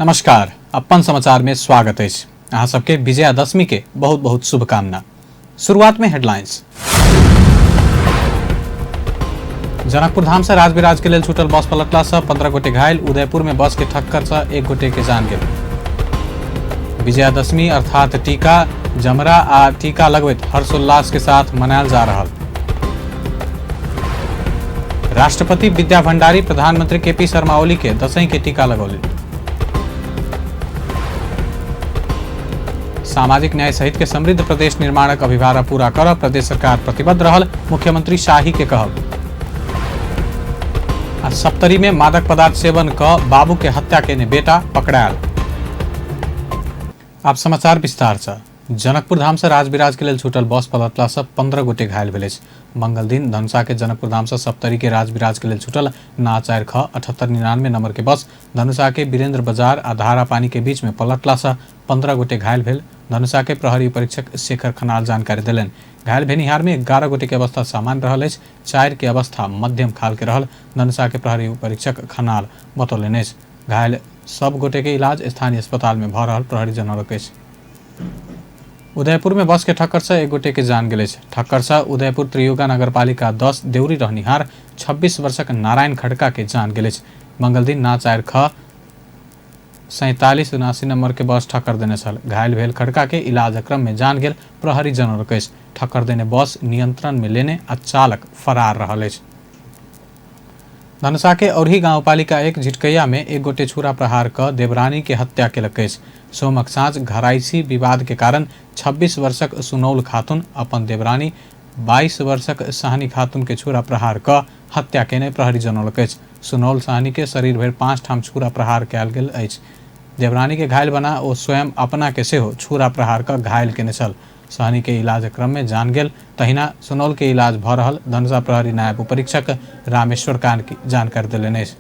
नमस्कार, अपन समाचार में स्वागत अछि। अहाँ सबके विजयादशमी के बहुत बहुत शुभकामना। शुरुआत में हेडलाइंस। जनकपुर धाम से राजविराज के लेल छूटल बस पलटला से 15 गोटे घायल। उदयपुर में बस के ठक्कर से 1 गोटे के जान गेल। विजयादशमी अर्थात टीका जमरा आ टीका लगबैत हर्षोल्लास के साथ मनायल जा रहा। राष्ट्रपति विद्या भंडारी प्रधानमंत्री के पी शर्मा ओली के दसई के टीका लगौली। सामाजिक न्याय सहित के समृद्ध प्रदेश निर्माणक अभिभारा पूरा कर प्रदेश सरकार प्रतिबद्ध रहल मुख्यमंत्री शाही के कहब। आ सप्तरी में मादक पदार्थ सेवन क बाबू के हत्या केने बेटा पकड़ायल। आप समाचार विस्तार से। जनकपुर धाम से राजविराज के लेल छूटल बस पलटला से 15 गोटे घायल भेल अछि। मंगल दिन धनुषा के जनकपुर धाम से सप्तरी के राजविराज के लेल छूटल ना 4 ख 7899 नंबर के बस धनुषा के वीरेंद्र बाजार आ धारापानी के बीच में पलटला से 15 गोटे घायल भेल। धनुषा के प्रहरी परीक्षक शेखर खनाल जानकारी देलनि। घायल भेनिहार में 11 गोटे के अवस्था सामान्य रहल अछि, 4 के अवस्था मध्यम खाल के रहल धनुषा के प्रहरी परीक्षक खनाल बतौलनि अछि। घायल सब गोटे के इलाज स्थानीय अस्पताल में भऽ रहल प्रहरी जनौलक अछि। उदयपुर में बस के ठक्कर से 1 गोटे के जान गेल अछि। ठक्कर से उदयपुर त्रियुगा नगरपालिका 10 देउरी रहनिहार 26 वर्षक नारायण खड़का के जान गेल अछि। मंगल दिन ना 4 ख 4779 नंबर के बस ठक्कर देने छल। घायल भेल खड़का के इलाज क्रम में जान गेल प्रहरी जनौलक अछि। ठक्कर देने बस नियंत्रण में लेने आ चालक फरार रहल अछि। धनुषा के औरही गांवपालिका 1 झिटकैया में 1 गोटे छुरा प्रहार क देवरानी के हत्या केलक अछि। सोमक साँझ घराइसी विवाद के कारण 26 वर्षक सुनौल खातून अपन देवरानी 22 वर्षक सहनी खातून के छुरा प्रहार क हत्या केने प्रहरी जनौलक अछि। सुनौल सहनी के शरीर भरि 5 ठाम छुरा प्रहार कयल गेल अछि। देवरानी के घायल बना ओ स्वयं अपना के सेहो छुरा प्रहार क घायल केने छल। सहनी के इलाज क्रम में जान गेल, तहिना सुनौल के इलाज भ रहल धनुषा प्रहरी नायब उपरीक्षक रामेश्वर कानकी जानकारी देलनि अछि।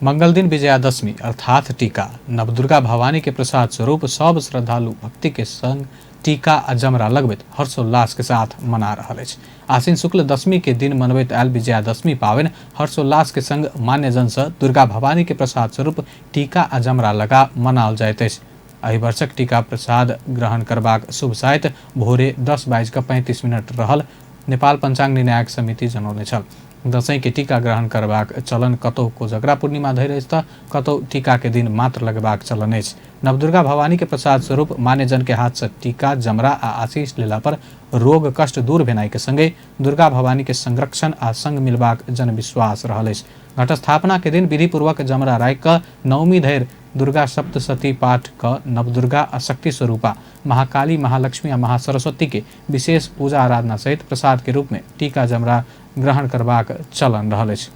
मंगल दिन विजयादशमी अर्थात टीका नवदुर्गा भवानी के प्रसाद स्वरूप सब श्रद्धालु भक्ति के संग टीका आ जमरा लगबैत हर्षोल्लास के साथ मना रहल अछि। आश्विन शुक्ल दशमी के दिन मनबैत आयल विजयादशमी पाबनि हर्षोल्लास के संग मान्यजन से दुर्गा भवानी के प्रसाद स्वरूप टीका आ जमरा लगा मनाओल जाइत अछि। एहि वर्षक टीका प्रसाद ग्रहण करबाक शुभ साइत भोरे 10:35 रहल नेपाल पंचांग निर्णायक समिति जनौने छल। दशैं के टीका ग्रहण करबाक चलन कतहु कोजगरा पूर्णिमा धरि अछि तऽ कतहु टीका के दिन मात्र लगबाक चलन अछि। नवदुर्गा भवानी के प्रसाद स्वरूप मान्यजन के हाथ से टीका जमरा आ आशीष लेला पर रोग कष्ट दूर भेनाइ के संगे दुर्गा भवानी के संरक्षण आ संग मिलबाक जनविश्वास रहल अछि। घटस्थापना के दिन विधिपूर्वक जमरा राखि कऽ नवमी धरि दुर्गा सप्तशती पाठ क नवदुर्गा आ शक्ति स्वरूपा महाकाली, महालक्ष्मी आ महासरस्वती के विशेष पूजा आराधना सहित प्रसाद के रूप में टीका जमरा ग्रहण करबाक चलन रहल अछि।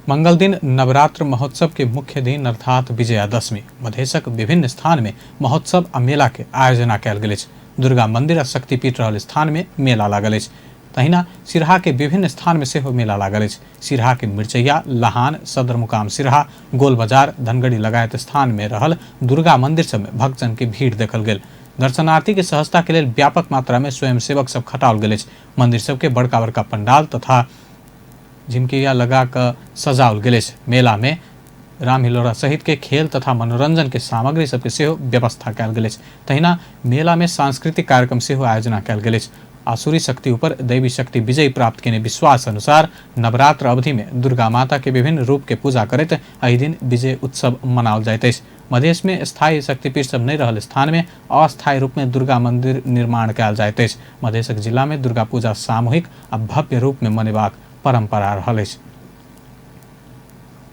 मंगल दिन नवरात्र महोत्सव के मुख्य दिन अर्थात विजयादशमी मधेशक विभिन्न स्थान में महोत्सव आ मेला के आयोजना कयल गेल अछि। दुर्गा मंदिर आ शक्तिपीठ रहल स्थान में मेला लागल अछि। तहिना सिरहा के विभिन्न स्थान में सेहो मेला लागल अछि। सिरहा के मिर्चैया, लहान, सदर मुकाम सिरहा, गोल बाजार, धनगढ़ी लगायत स्थान में रहल दुर्गा मंदिर सब में भक्तजन के भीड़ देखल गेल। दर्शनार्थी के सहजता के लेल व्यापक मात्रा में स्वयंसेवक सब खटाओल गेल अछि। मंदिर सब के बड़का बड़का पंडाल तथा झिमकिया लगा कऽ सजाओल गेल अछि। मेला में रामहिलोरा सहित के खेल तथा मनोरंजन के सामग्री सबके सेहो व्यवस्था कयल गेल अछि। तहिना मेला में सांस्कृतिक कार्यक्रम सेहो आयोजना कयल गेल अछि। आसुरी शक्ति ऊपर दैवी शक्ति विजय प्राप्त केने विश्वास अनुसार नवरात्र अवधि में दुर्गा माता के विभिन्न रूप के पूजा करैत एहि दिन विजय उत्सव मनाओल जाइत अछि। मधेश में स्थायी शक्तिपीठ सब नहि रहल स्थान में अस्थायी रूप में दुर्गा मंदिर निर्माण कयल जाइत अछि। मधेशक जिला में दुर्गा पूजा सामूहिक आ भव्य रूप में मनेबाक परंपरा रहल अछि।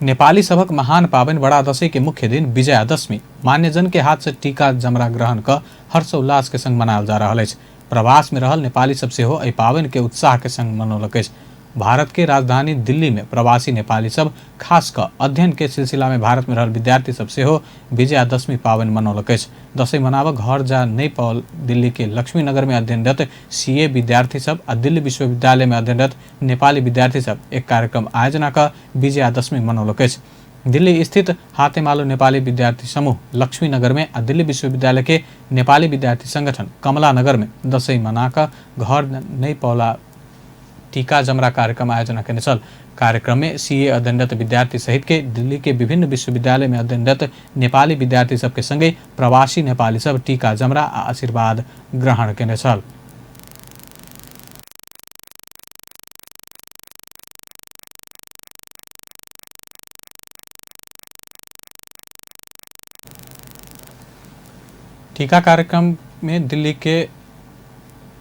नेपाली सभक महान पाबनि बड़ा दशैं के मुख्य दिन विजयादशमी मान्यजन के हाथ से टीका जमरा ग्रहण क हर्षोल्लास के संग मनायल जा रहल अछि। प्रवास में रहल नेपाली सब सेहो एहि पाबनि के उत्साह के संग मनौलक अछि। भारत के राजधानी दिल्ली में प्रवासी नेपाली सब खास क अध्ययन के सिलसिला में भारत में रहल विद्यार्थी सब सेहो विजयादशमी पाबनि मनौलक अछि। दशैं मनाबऽ घर जा नहि पाओल दिल्ली के लक्ष्मी नगर में अध्ययनरत सीए विद्यार्थी सब आ दिल्ली विश्वविद्यालय में अध्ययनरत नेपाली विद्यार्थी सब एक कार्यक्रम आयोजना क विजयादशमी मनौलक अछि। दिल्ली स्थित हातेमालो नेपाली विद्यार्थी समूह लक्ष्मी नगर में आ दिल्ली विश्वविद्यालय के नेपाली विद्यार्थी संगठन कमला नगर में दशैं मना क घर नहि पौला टीका जमरा कार्यक्रम आयोजना केने छल। कार्यक्रम में सीए अध्ययनरत विद्यार्थी सहित के दिल्ली के विभिन्न विश्वविद्यालय में अध्ययनरत नेपाली विद्यार्थी सबके संगे प्रवासी नेपाली सब टीका जमरा आ आशीर्वाद ग्रहण केने छल। टीका कार्यक्रम में दिल्ली के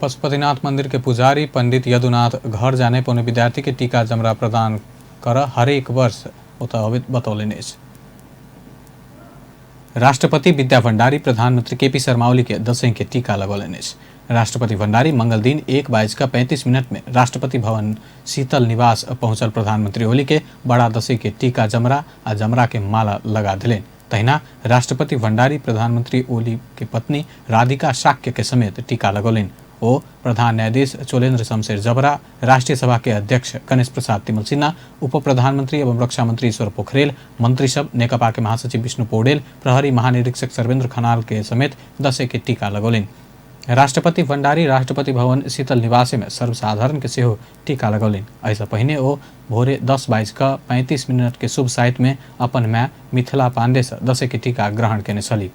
पशुपतिनाथ मंदिर के पुजारी पंडित यदुनाथ घर जाने पौने विद्यार्थी के टीका जमरा प्रदान कर हरेक वर्ष ओतऽ बतौलनि अछि। राष्ट्रपति विद्या भण्डारी प्रधानमंत्री केपी शर्मा ओली के दशैं के टीका लगौलनि अछि। राष्ट्रपति भण्डारी मंगल दिन 1:35 में राष्ट्रपति भवन शीतल निवास पहुंचल प्रधानमंत्री ओली के बड़ा दशैं के टीका जमरा आ जमरा के माला लगा देलनि। तहिना राष्ट्रपति भण्डारी प्रधानमंत्री ओली के पत्नी राधिका शाक्य के समेत टीका लगौलनि। ओ प्रधान न्यायाधीश चोलेन्द्र शमशेर जबरा, राष्ट्रीय सभा के अध्यक्ष गणेश प्रसाद तिमल सिन्हा, उप प्रधानमंत्री एवं रक्षा मंत्री ईश्वर पोखरेल, मंत्री सब, नेकपा के महासचिव विष्णु पौडेल, प्रहरी महानिरीक्षक सर्वेन्द्र खनाल के समेत दशैं के टीका लगौलनि। राष्ट्रपति भण्डारी राष्ट्रपति भवन शीतल निवास में सर्वसाधारण के सेहो टीका लगौलनि। एहिसँ पहिने ओ भोरे 10:35 के शुभ साइत में अपन माय मिथिला पांडे से दशैं के टीका ग्रहण केने छली।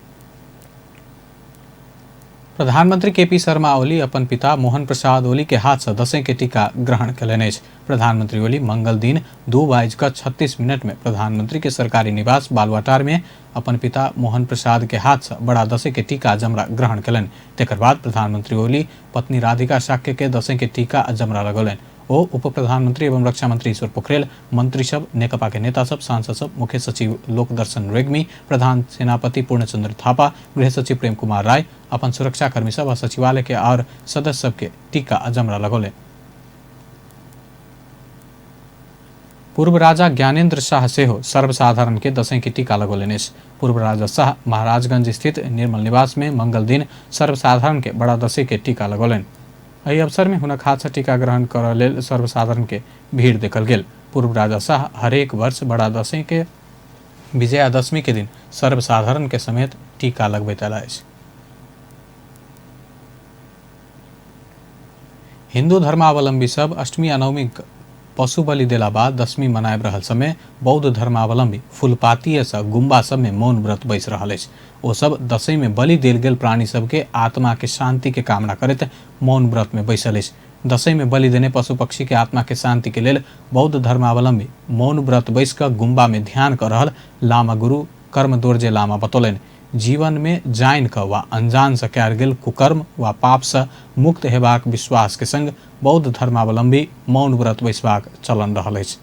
प्रधानमंत्री केपी शर्मा ओली अपन पिता मोहन प्रसाद ओली के हाथ से दशैं के टीका ग्रहण केलनि अछि। प्रधानमंत्री ओली मंगल दिन 2:36 में प्रधानमंत्री के सरकारी निवास बालुवाटार में अपन पिता मोहन प्रसाद के हाथ से बड़ा दशैं के टीका जमरा ग्रहण केलनि। तकर बाद प्रधानमंत्री ओली पत्नी राधिका शाक्य के दशैं के टीका आ जमरा लगौलनि। ओ उप प्रधानमंत्री एवं रक्षा मंत्री ईश्वर पोखरेल, मंत्री सब, नेकपा के नेता सब, सांसद सब, मुख्य सचिव लोकदर्शन रेग्मी, प्रधान सेनापति पूर्णचंद्र थापा, गृह सचिव प्रेम कुमार राय, अपन सुरक्षाकर्मी सब आ सचिवालय के और सदस्य सबके टीका आ जमरा लगौलनि। पूर्व राजा ज्ञानेन्द्र शाह सेहो सर्वसाधारण के दशैं के टीका लगौलनि अछि। पूर्व राजा शाह महाराजगंज स्थित निर्मल निवास में मंगल दिन सर्वसाधारण के बड़ा दशैं के टीका लगौलनि। एहि अवसर में हुनक हाथ से टीका ग्रहण करऽ लेल सर्वसाधारण के भीड़ देखल गेल। पूर्व राजा शाह हरेक वर्ष बड़ा दशैं के विजयादशमी के दिन सर्वसाधारण के समेत टीका लगबैत आयल अछि। हिंदू धर्मावलंबी सब अष्टमी आ नवमी पशु बलि देला बाद दशमी मनाबि रहल समय बौद्ध धर्मावलंबी फुलपातीय सँ गुम्बा सब में मौन व्रत बैस रहल अछि। ओ सब दशैं में बलि देल गेल प्राणी सबके आत्मा के शांति के कामना करैत मौन व्रत में बैसल अछि। दशैं में बलि देने पशु पक्षी के आत्मा के शांति के लेल बौद्ध धर्मावलंबी मौन व्रत बैस कऽ गुम्बा में ध्यान कऽ रहल लामा गुरु कर्म दोर्जे लामा बतौलनि। जीवन में जानि कऽ वा अनजान सँ कयल गेल कुकर्म वा पाप सँ मुक्त हेबाक विश्वास के संग बौद्ध धर्मावलंबी मौन व्रत बैसबाक चलन रहल अछि।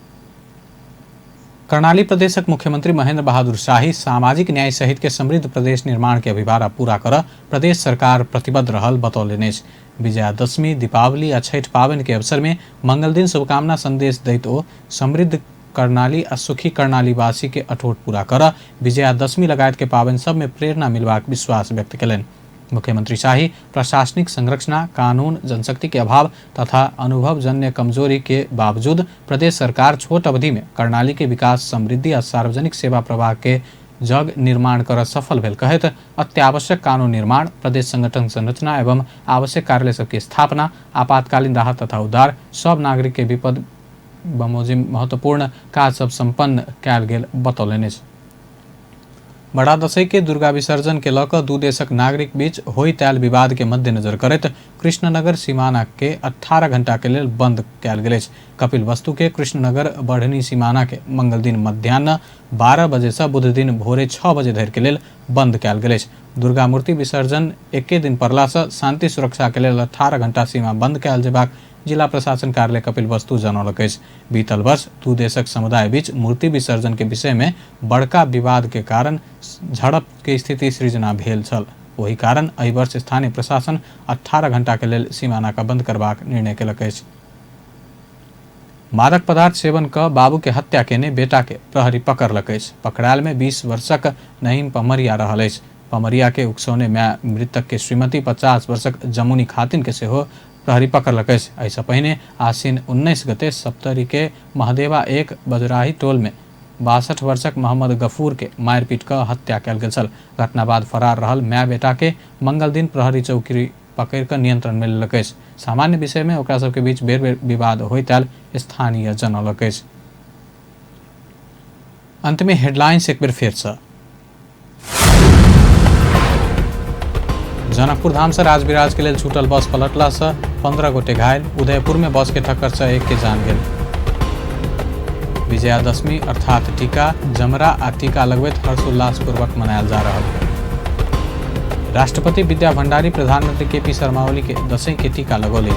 कर्णाली प्रदेशक मुख्यमंत्री महेंद्र बहादुर शाही सामाजिक न्याय सहित के समृद्ध प्रदेश निर्माण के अभिभारा पूरा कर प्रदेश सरकार प्रतिबद्ध रहल बतौलनि अछि। विजयादशमी, दीपावली आ छठि पाबनि के अवसर में मंगल दिन शुभकामना संदेश दैत ओ समृद्ध कर्णाली आ सुखी कर्णालीवासी के अठोट पूरा कर विजयादशमी लगायत के पाबनि सब में प्रेरणा मिलबाक विश्वास व्यक्त केलनि। मुख्यमंत्री शाही प्रशासनिक संरचना, कानून, जनशक्ति के अभाव तथा अनुभवजन्य कमजोरी के बावजूद प्रदेश सरकार छोट अवधि में कर्णाली के विकास, समृद्धि आ सार्वजनिक सेवा प्रवाह के जग निर्माण कर सफल भेल कहैत अत्यावश्यक कानून निर्माण, प्रदेश संगठन संरचना एवं आवश्यक कार्यालय सबके स्थापना, आपातकालीन राहत तथा उद्धार, सब नागरिक के विपद बमोजिम महत्वपूर्ण काज सब सम्पन्न कयल गेल बतौलनि अछि। बड़ा दशैं के दुर्गा विसर्जन के लऽ कऽ दू देशक नागरिक बीच होइत आयल विवाद के मद्देनजर करैत कृष्णनगर सीमाना के 18 घंटा के लेल बंद कयल गेल अछि। कपिल वस्तु के कृष्णनगर बढ़नी सीमाना के मंगल दिन मध्याह्न 12 बजे से बुध दिन भोरे 6 बजे धरि के लेल बंद कयल गेल अछि। दुर्गा मूर्ति विसर्जन एके दिन पड़ला से शांति सुरक्षा के लेल 18 घंटा सीमा बंद कयल जेबाक जिला प्रशासन कार्यालय कपिल वस्तु जनौलक अछि। बीतल वर्ष दू देशक समुदाय बीच मूर्ति विसर्जन के विषय में बड़का विवाद के कारण झड़प के स्थिति सृजना भेल छल। ओहि कारण एहि वर्ष स्थानीय प्रशासन 18 घंटा के लेल सीमा नाका बंद करबाक निर्णय केलक अछि। मादक पदार्थ सेवन क बाबू के हत्या केने बेटा के प्रहरी पकड़लक अछि। पकड़ायल में 20 वर्षक नईम पमरिया रहल अछि। पमरिया के उकसौने माय मृतक के श्रीमती 50 वर्षक जमुनी खातिन के सेहो प्रहरी पकड़लक अछि। एहिसँ पहिने आश्विन 19 गते सप्तरी के महदेवा 1 बजराही टोल में 62 वर्षक मोहम्मद गफूर के मारिपीट कऽ हत्या कयल गेल छल। घटना बाद फरार रहल माय बेटा के मंगल दिन प्रहरी चौकी पकड़ि कऽ नियंत्रण मे लेलक अछि। सामान्य विषय मे ओकरा सबके बीच बेर-बेर विवाद होइत आयल स्थानीय जनौलक अछि। अंत में हेडलाइंस एक बेर फेर से। जनकपुर धाम से राजविराज के लेल छूटल बस पलटला से 15 गोटे घायल। उदयपुर में बस के टक्कर से एक के जान गेल। विजयादशमी अर्थात टीका जमरा आ टीका लगबैत हर्षोल्लासपूर्वक मनायल जा रहल। राष्ट्रपति विद्या भंडारी प्रधानमंत्री के पी शर्मा ओली के दशैं के टीका लगौले।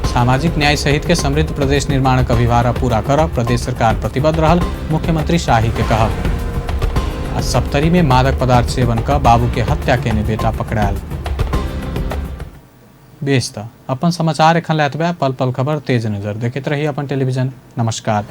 सामाजिक न्याय सहित के समृद्ध प्रदेश निर्माणक अभिभारा पूरा कर प्रदेश सरकार प्रतिबद्ध रहल मुख्यमंत्री शाही के कहब। आ सप्तरी में मादक पदार्थ सेवन क बाबू के हत्या केने बेटा पकड़ायल। बेस त अपन समाचार एखन लए एतबे। पल पल खबर तेज नजर देखैत रही अपन टेलीविजन। नमस्कार।